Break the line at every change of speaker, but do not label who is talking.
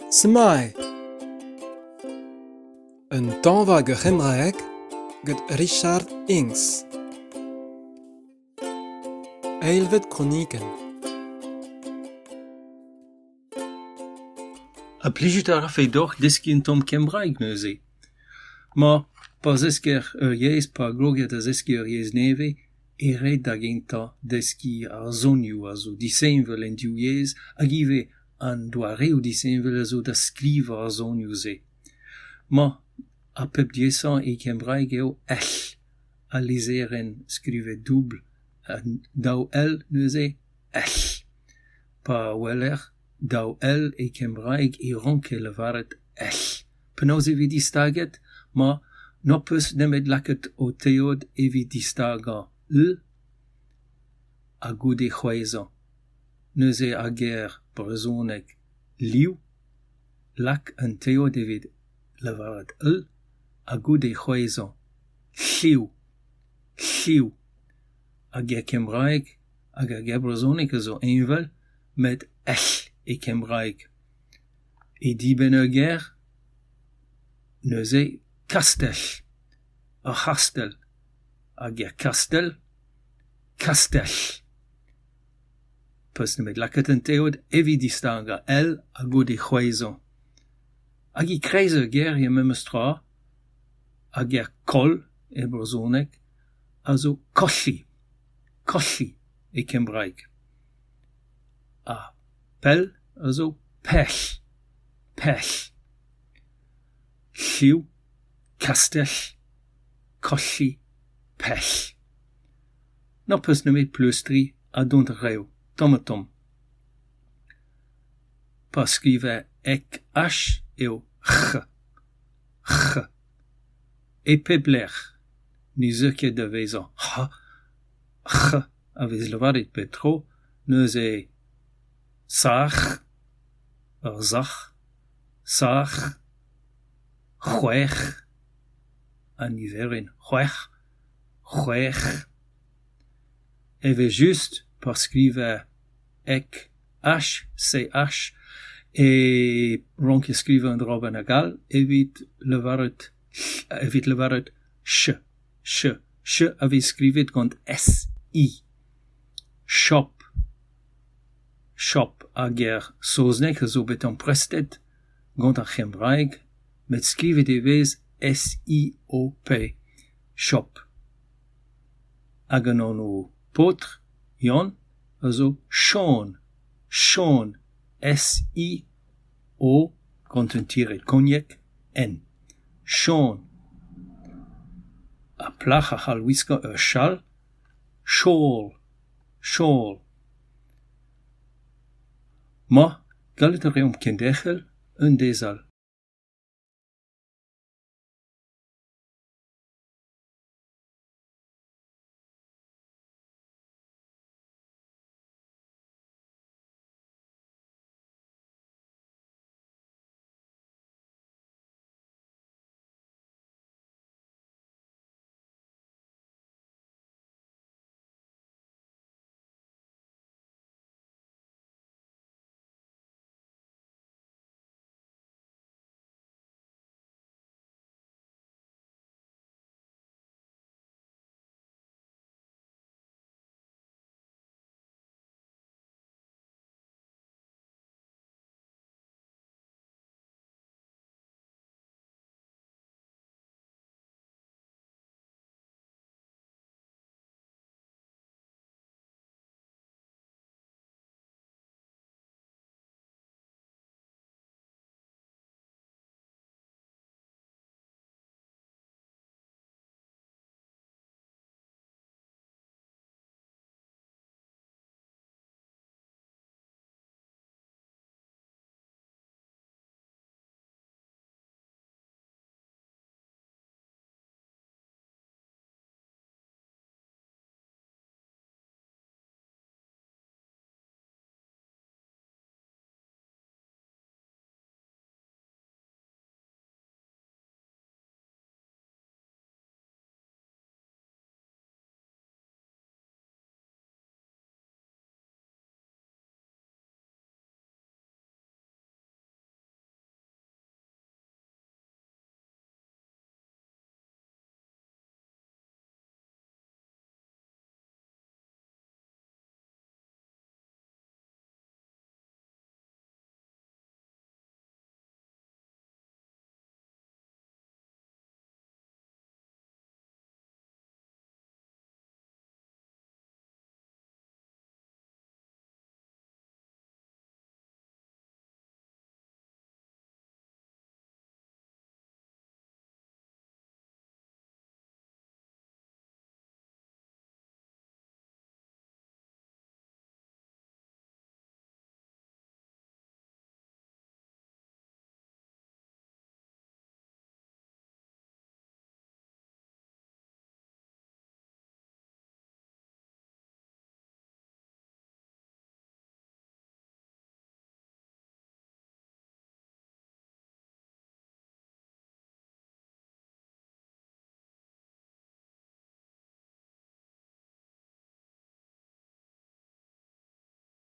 Smile. Un tañva hag ur c'hembraeg gant Richard Inks. Eilvet kronikenn.
Ha plijout a rafe deoc'h deskiñ un tamm kembraeg neuze ? Ma, pa zesker ur yezh, pa groger da zeskiñ ur yezh nevez e ret da gentañ deskiñ ar sonioù a zo disheñvel en div yezh hag ivez an doareoù disheñvel a zo da skrivañ ar sonioù-se. Ma, ar pep diaesañ e kembraeg eo ell, al lizherenn skrivet doubl, daou L neuze, ell. Pa weler daou L e kembraeg e ranker lavaret ell. Penaos e vez distaget ? Ma, n'ho peus nemet lakaat ho teod evit distagañ l ha goude c'hwezhañ. Neuze ar ger brezhonek liv, lak un teod evit lavaret l ha goude c'hwezhañ lliw, lliw. Ar ger kembraek hag ar ger brezhonek a zo heñvel met ell e kembraeg. E dibenn ur ger neuze kastell, ur c'hastell. Ar ger kastell, kastell. Peus nemet lakaat an teod evit distagañ ell ha goude c'hwezhañ. Hag e-kreiz ur ger eo memes tra, ar ger koll e brezhoneg a zo colli, colli e kembraeg. Ha pell a zo pell, pell. Lliw, kastell, colli, pell. N'ho peus nemet pleustriñ ha dont a raio, tamm-ha-tamm. Pa skriver ek h eo c'h, c'h. E pep lec'h ne zeu ket da vezañ c'h, c'h a vez lavaret bep tro, neuze sac'h, ur sac'h, sac'h, c'hwec'h, an niverenn c'hwec'h, c'hwec'h. Evel-just pa skriver ek h c h e ranker skrivañ un dra bennak all evit lavaret evit lavaret ch, ch, ch a vez skrivet gant s i. Shop, shop ar ger saozneg a zo bet amprestet gant ar c'hembraeg met skrivet e vez s i o p, shop. Hag an anv paotr, Yann, a zo Siôn, Siôn, S I O gant un tired kognek, N. Siôn. Ar plac'h a c'hall gwiskañ ur chal, shawl, shawl. Ma, gallout a reomp kenderc'hel un deiz all.